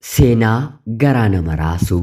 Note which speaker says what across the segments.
Speaker 1: Seenaa garaa nama raasu.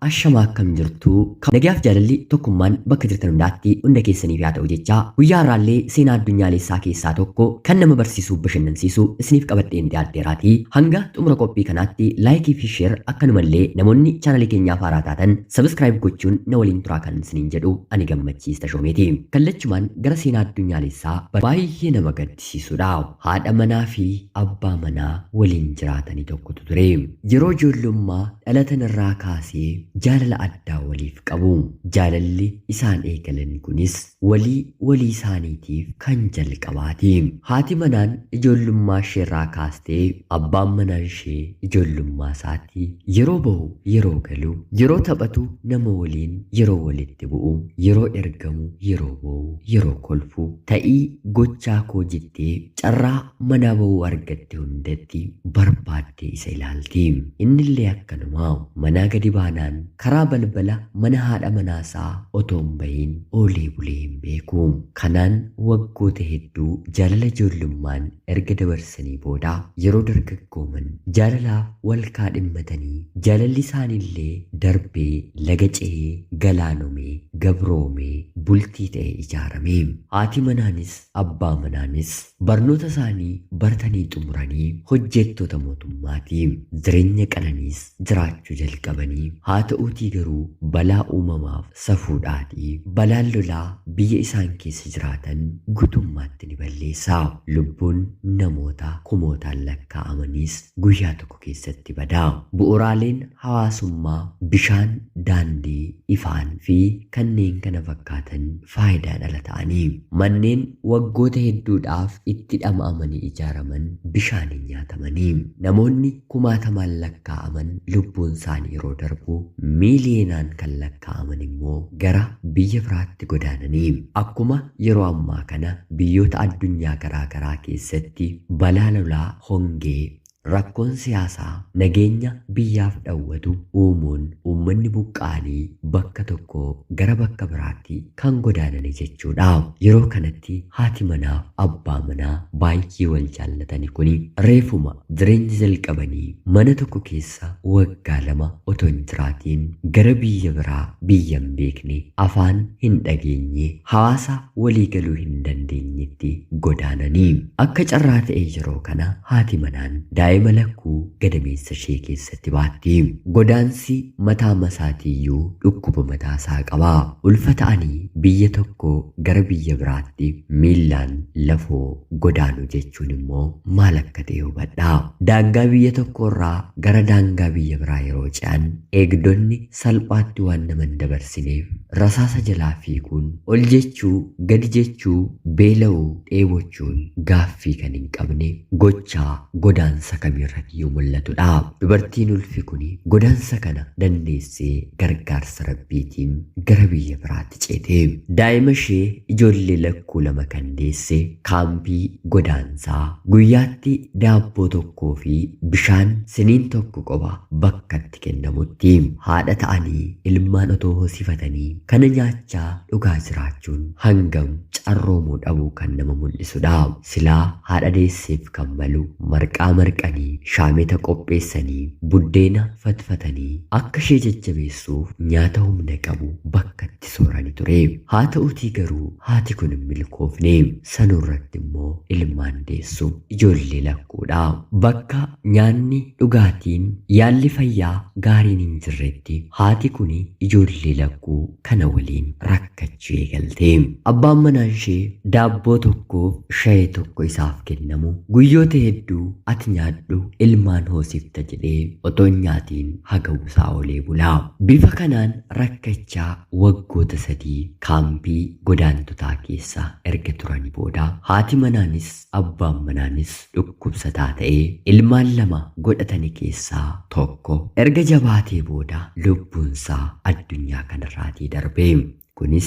Speaker 1: Ashamaa, akkam jirtu? Nagayaaf jaalalli tokkummaan bakka jirtan hundaatti hunda keessaniif haa ta'u jechaa, guyyaa har'aallee seenaa addunyaalessaa keessaa tokko kan nama barsiisuuf bashannansiisu isiniif qabadheen dhiyaadheeraatii hanga xumura qophii kanaatti like fi share, akkanumallee namoonni chaanalii keenyaaf haaraa taatan subscribe gochuun na waliin turaa kan isiniin jedhu ani Gammachiis Tashoomeeti. Kallachumaan gara seenaa addunyaalessaa baay'ee nama gaddisiisudha. Haadha manaa fi abbaa manaa waliin jiraatanii tokkotu ture. Yeroo ijoollummaa dhalatan irraa kaasee jaalala addaa waliif qabu. Jaalalli isaan eegalan kunis walii walii isaaniitiif kan jalqabaati. Haati manaan ijoollummaa isheerraa kaastee, abbaan manaan ishee ijoollummaa isaatti yeroo bahu, yeroo galu, yeroo taphatu, nama waliin yeroo walitti bu'u, yeroo ergamu, yeroo boo'u, yeroo kolfu, ta'ii gochaa koo jettee carraa manaa ba'uu argatte hundatti barbaaddee isa ilaalti. Innillee akkanuma manaa gadi baanaan karaa balbala mana haadha manaasaa otoo hin bahin oolee bulee hin beeku. Kanaan waggoota hedduu jaalala ijoollummaan erga dabarsanii booda, yeroo dargaggooman jaalalaaf wal kaadhimmatanii, jaalalli isaaniillee darbee laga ce'ee galaanomee gabroomee bultii ta'e ijaarame. Haati manaanis abbaa manaanis barnoota isaanii baratanii xumuranii hojjettoota mootummaati. Jireenya qananiis jiraachuu jalqabanii, haa ta'uutii garuu balaa uumamaaf safuudhaatii balaan lolaa biyya isaan keessa jiraatan guutummaatti ni balleessa. Lubbuun namoota kumootaan lakkaa'amanis guyyaa tokko keessatti bada. Bu'uuraaleen hawaasummaa bishaan, daandii, ifaan fi kanneen kana fakkaatan faayidaan ala ta'anii, manneen waggoota hedduudhaaf itti dhama'amanii ijaaraman bishaaniin nyaatamanii, namoonni kumaatamaan lakkaa'aman lubbuun isaanii yeroo darbu, miiliyoonaan kan lakkaa'aman immoo gara biyya biraatti godaananii, akkuma yeroo ammaa kana biyyoota addunyaa garaa garaa keessatti balaa lolaa, hongee, rakkoon siyaasaa nageenya biyyaaf dhawwatu uumuun uummanni buqqa'anii bakka tokkoo gara bakka biraatti kan godaananii jechuudha. Yeroo kanatti haati manaaf abbaa manaa baay'ee wal jaallatani kuni reefuma jireenya jalqabanii mana tokko keessa waggaa 2 otoo hin jiraatiin gara biyya biraa, biyya hin beekne, afaan hin dhageenye, hawaasa walii galuu hin dandeenyetti godaananii. Akka carraa ta'e yeroo kana haati manaan daa'ima lakkuu gadameessa ishee keessatti baatti. Godaansi mataa masaatiiyyuu dhukkuba mataa isaa qaba. Ulfa ta'anii biyya tokko gara biyya biraatti miillaan lafoo godaanu jechuun immoo maal akka ta'e hubadhaa. Daangaa biyya tokkorraa gara daangaa biyya biraa yeroo ce'an eegdonni salphaatti waan nama hin dabarsineef rasaasa jalaa fiiguun, ol jechuu, gadi jechuu, beela'uu, dheebochuun gaaffii kan hin qabne gochaa godaansa kamiirratiyyuu mul'atudha. Dubartiin ulfi kun godaansa kana dandeessee gargaarsa Rabbiitiin gara biyya biraatti ceete. Daa'ima ishee ijoollee lakkuu lama kan deesse kaampii godaansaa guyyaatti daabboo tokkoo fi bishaan siniin tokko qofa bakkatti kennamutti haadha ta'anii ilmaan otoo hoosifatanii kana nyaachaa dhugaa jiraachuun hangam carroomuu dhabuu kan nama mul'isudha. Silaa haadha deesseef kan malu marqaa marqanii, shaameta qopheessanii, buddeena fatfatanii akka ishee jajjabeessuuf nyaata humna qabu bakkatti soorani ture. Haa ta'uutii garuu haati kun hin milkoofne. Sanurratti immoo ilmaan deessu ijoollee lakkuudha. Bakka nyaanni, dhugaatiin, yaalli fayyaa gaariin hin jirretti haati kun ijoollee lakkuu kana waliin rakkachuu eegalte. Abbaan manaan ishee daabboo tokkoof shayee tokko isaaf kennamu guyyoota hedduu ati nyaadhu, ilmaan hoosifta jedhee otoo hin nyaatiin haga'uusaa oolee bulaa. Bifa kanaan rakkachaa waggoota 3 kaampii godaantotaa keessa erga turanii booda, haati manaanis abbaan manaanis dhukkubsataa ta'ee, ilmaan lama godhatani keessaa tokko erga jabaatee booda lubbuunsaa addunyaa kanarraatii darbe. Kunis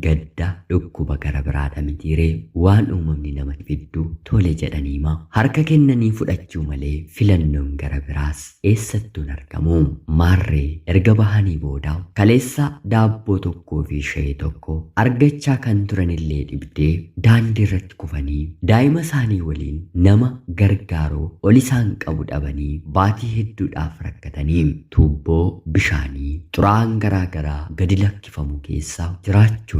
Speaker 1: Gadda dhukkuba gara biraadha mitiiree waan uumamni nama fiddu tole jedhaniima harka kennanii fudhachuu malee filannoon gara biraas eessattuun argamu. Maarree erga bahanii booda kaleessa daabboo tokkoo fi shayee tokko argachaa kan turanillee dhibdee daandii irratti kufanii daa'ima isaanii waliin nama gargaaruu ol isaan qabu dhabanii baatii hedduudhaaf rakkatanii tuubboo bishaanii xuraa'aan garaa garaa gadi lakkifamu keessa jiraachuun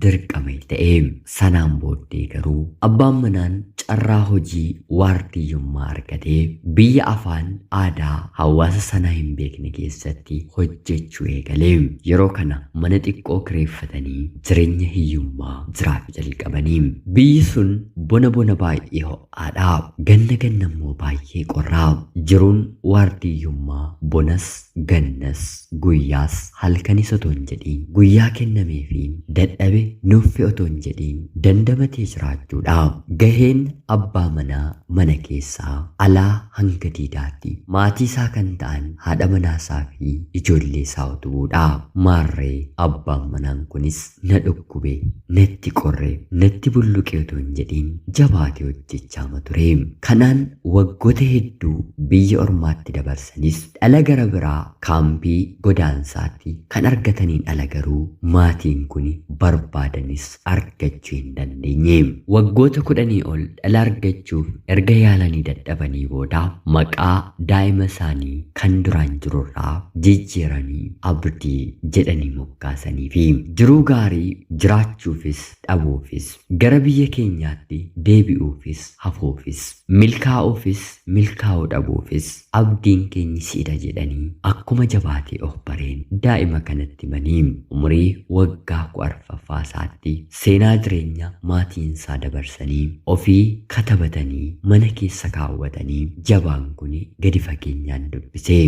Speaker 1: dirqama ta'e. Sanaan booddee garuu abbaan manaan carraa hojii waardiyyummaa argatee biyya afaan aadaa hawaasa sanaa hin beekne keessatti hojjechuu eegalee. Yeroo kana mana xiqqoo kireeffatanii jireenya hiyyummaa jiraachuu jalqabanii. Biyyi sun bona bona baay'ee ho'aadha. Ganna ganna immoo baay'ee qorraa. Jiruun waardiyyummaa bonas gannas guyyaas halkanis otoo hin jedhiin guyyaa kennameefiin dadhabe nuffe otoo hin jedhiin dandamatee jiraachuudha. Gaheen abbaa manaa mana keessaa alaa hanga diidaatti maatii isaa kan ta'an haadha manaasaa fi ijoollee isaa utubuudha. Maarree abbaan manaan kunis na dhukkube, natti qorre, natti bulluqe otoo hin jedhiin jabaatee hojjechaa ture. Kanaan waggoota hedduu biyya ormaatti dabarsanis dhala gara biraa kaampii godaansaatti kan argataniin ala garuu maatiin kun barbaadanis argachuu hin dandeenye. Waggoota 10 ol dhala argachuuf erga yaalanii dadhabanii booda maqaa daa'ima isaanii kan duraan jirurraa jijjiiranii Abdii jedhanii moggaasanii fi jiruu gaarii jiraachuufis dhabuufis gara biyya keenyaatti deebi'uufis hafuufis milkaa'uufis milkaa'uu dhabuufis abdiin keenya siidha jedhanii akkuma jabaatee of bareen daa'ima kanatti himanii umurii waggaa 14ffaa isaatti seenaa jireenya maatiinsaa dabarsanii ofii katabatanii mana keessa kaawwatanii jabaan kun gadi fageenyaan dubbise.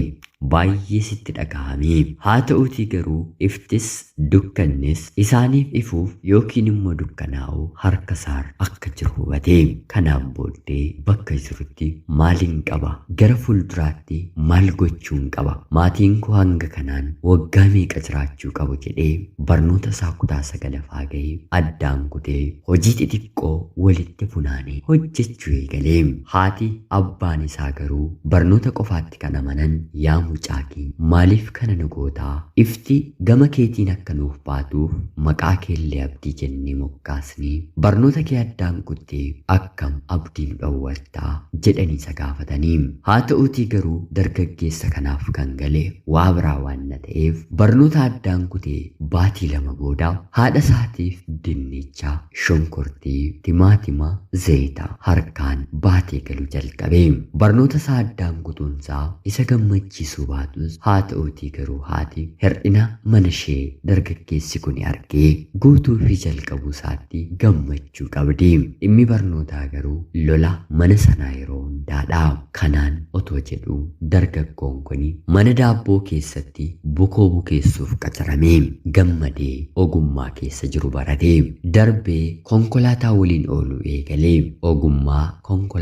Speaker 1: Baay'ee sitti dhagahame. Haa ta'uutii garuu iftis dukkannis isaaniif ifuuf yookiin immoo dukkanaa'uu harka isaarra akka jiru hubate. Kanaan booddee bakka jirutti maaliin qaba? Gara fuulduraatti maal gochuun qaba? Maatiin koo hanga kanaan waggaa meeqa jiraachuu qabu jedhee barnoota isaa kutaa 9ffaa gahee addaan kutee hojii xixiqqoo walitti funaanee hojjechuu eegalee. Haati abbaan isaa garuu barnoota qofaatti kan amanan yaa mucaa keenya maaliif kana nu gootaa? Ifti gama keetiin akka nuuf baatuuf maqaa keellee Abdii jennee moggaasnee barnoota kee addaan kuttee akkam abdii nu dhowwattaa jedhanii isa gaafatanii. Haa ta'uutii garuu dargaggeessa kanaaf kan gale waa biraa waan na ta'eef barnoota addaan kutee baatii 2 booda haadha isaatiif dinnicha, shunkurtii, timaatima, zayita harkaan baatee galuu jalqabe. Barnoota isaa addaan kutuunsaa isa gammachiisuu baatus haa ta'uutii garuu haati hir'ina mana ishee dargaggeessi kun argee guutuu fi jalqabuu isaatti gammachuu qabdi. Dhimmi barnootaa garuu lola mana sanaa yeroo hundaadha. Kanaan otoo jedhu dargaggoon kun mana daabboo keessatti bukoo bukeessuuf qacarame. Gammadee ogummaa keessa jiru barate. Darbee konkolaataa waliin ooluu eegalee ogummaa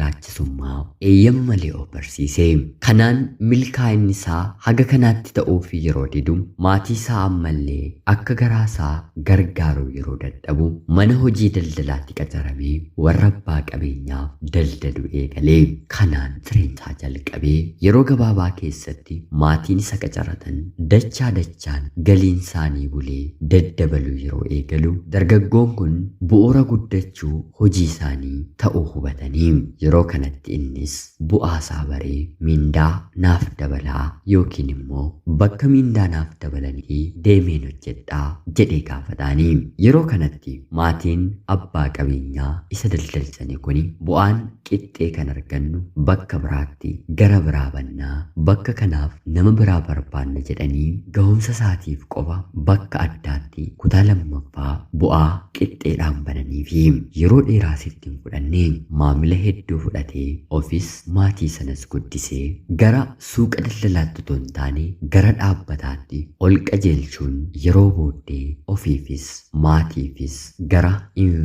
Speaker 1: konkolaachisummaa eeyyama malee of barsiise. Kanaan milkaa'inni isaa haga kanaatti ta'uuf yeroo didu maatii isaa ammallee akka garaa isaa gargaaruu yeroo dadhabu mana hojii daldalaatti qacaramee warra abbaa qabeenyaaf daldaluu eegalee. Kanaan jireenya isaa jalqabee yeroo gabaabaa keessatti maatiin isa qacaratan dachaa dachaan galiin isaanii bulee daddabaluu yeroo eegalu dargaggoon kun bu'uura guddachuu hojii isaanii ta'uu hubatanii yeroo kanatti innis bu'aa isaa baree mindaa naaf dabalaa yookiin immoo bakka mindaa naaf dabalanii deemeen hojjedhaa jedhee gaafataanii. Yeroo kanatti maatiin abbaa qabeenyaa isa daldalsanii kuni bu'aan qixxee kan argannu bakka biraatti gara biraa bannaa bakka kanaaf nama biraa barbaanna jedhanii gahumsa isaatiif qofa bakka addaatti kutaa 2ffaa bu'aa qixxeedhaan bananii fi yeroo dheeraa sitti hin fudhanne maamila hedduu fudhatee ofis maatii sanas guddisee gara suuqa daldalaatti otoo hin taane gara dhaabbataatti ol qajeelchuun yeroo booddee ofiifis maatiifis gara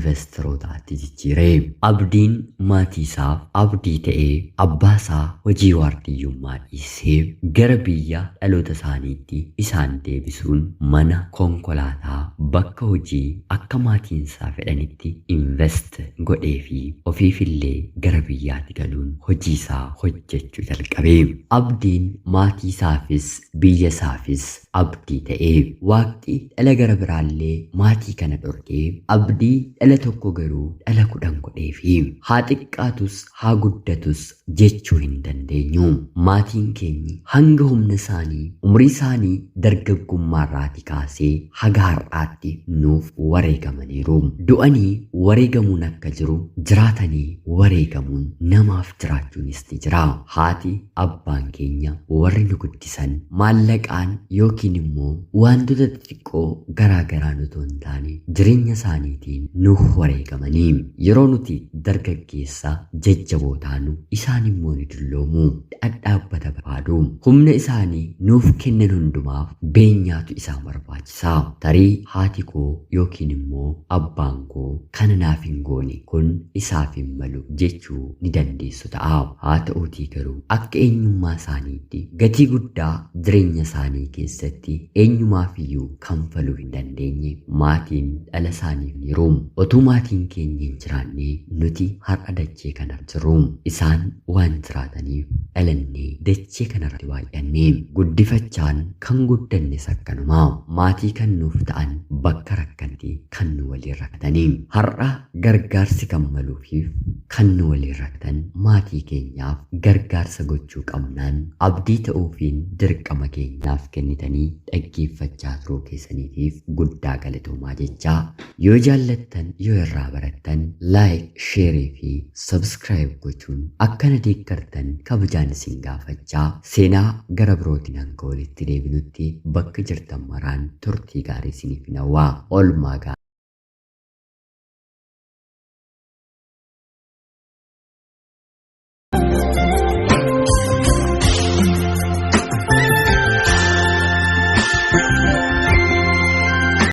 Speaker 1: investorootaatti jijjiire. Abdiin maatii isaaf abdii ta'ee abbaa isaa hojii waardiyyummaa dhiisee gara biyya dhaloota isaaniitti isaan deebisuun mana, konkolaataa, bakka hojii akka maatiin isaa fedhanitti invest godhee fi ofiifillee gara biyyaatti galuun hojii isaa hojjechuu jalqabe. Abdiin maatii isaafis biyya isaafis abdii ta'e. Waaqni dhala gara biraallee maatii kana dhorkee Abdii dhala tokko garuu dhala 10 godheefi. Haa xiqqaatus haa guddatus jechuu hin dandeenyu. Maatiin keenyi hanga humna isaanii, umrii isaanii dargaggummaarraatii kaasee haga har'aatti nuuf wareegamaniiru. Du'anii wareegamuun akka jiru jiraatanii wareegamuun namaaf jiraachuunis ni jira. Haati, abbaan keenya warri nu guddisan maallaqaan yookiin immoo wantoota xixiqqoo garaa garaan otoo hin taane jireenya isaaniitiin nuuf wareegamanii. Yeroo nuti dargaggeessa jajjaboo taanu isaan immoo ni dulloomu, dhadhaabbata barbaadu. Humna isaanii nuuf kennan hundumaaf beenyaatu isaan barbaachisa. Tarii haati koo yookiin immoo abbaan koo kana naaf hin goone, kun isaaf hin malu jechuu ni dandeessu ta'a. Haa ta'uutii garuu akka eenyummaa isaaniitti gatii guddaa jireenya isaanii keessatti eenyumaaf iyyuu kanfaluu hin dandeenye maatiin dhala isaaniif niiru. Otuu maatiin keenya hin jiraanne nuti har'a dachee kanarra jirru. Isaan waan jiraataniif dhalannee dachee kanarratti baay'anne. Guddifachaan kan guddannes akkanuma. Maatii kan nuuf ta'an bakka rakkantti kan nu waliin rakkatani. Har'a gargaarsi kan maluufiif kan nu waliin rakkatan maatii keenyaaf gargaarsa gochuu qabnaan abdii ta'uufiin dirqama keenyaaf kennitanii dhaggeeffachaa turuu keessaniitiif guddaa galatoomaa jechaa, yoo jaallattan, yoo irraa barattan like, share fi subscribe gochuun akka na deeggartan kabajaan isin gaafachaa, seenaa gara birootiin hanga walitti deebinutti bakka jirtan maraan turtii gaarii isiniif hawwa. Oolmaa gaarii.